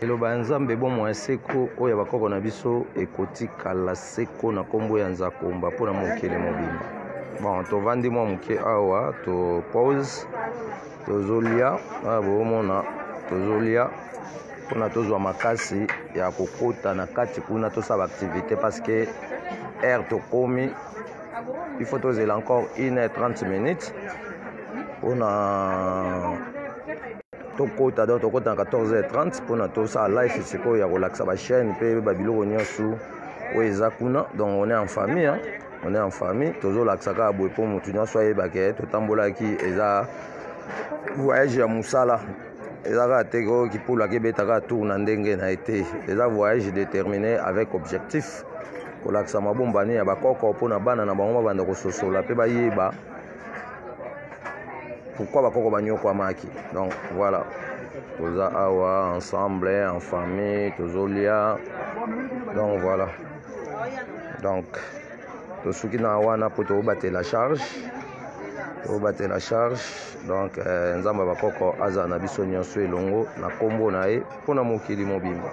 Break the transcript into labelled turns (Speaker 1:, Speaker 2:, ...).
Speaker 1: Liloba ya Nzambe, bomoi ya seko oyo ya bakoko na biso ekotikala seko na nkombo ya Nzakomba mpo na mokili mobimba. Bon, tovandi mwa moke awa, to pause, tozolia awa, boomona tozolia mpona tozwa makasi ya kokota na kati kuna tosala baactivité, parce que heure tokomi, il faut tozela encore 1 heure 30 minutes mpona tokota. Donc tokota na 14h30 mpona tosala live sikoyo ya kolakisa bachaîne mpe babiloko nyonso oyo eza kuna. Donc on est en famille, hein? On est en famille. Tozolakisa kaka boye mpo motu nyonso ayebake totambolaki. Eza voyage ya mosala, eza kaka te oyo kipulu akebeta kaka tour na ndenge na ye te. Eza voyage déterminé avec objectif kolakisa mabombani ya bakoko mpona bana na bango babanda kososola mpe bayeba pourquoi bakoko banyokwamaki. Donc voilà, toza awa ensemble, en famille, tozolia. Donc voilà, donc tosuki na wana mpo tobatela charge, tobatela charge. Donc Nzambe ya bakoko azala na biso nyonso elongo na nkombo na ye mpona mokili mobimba.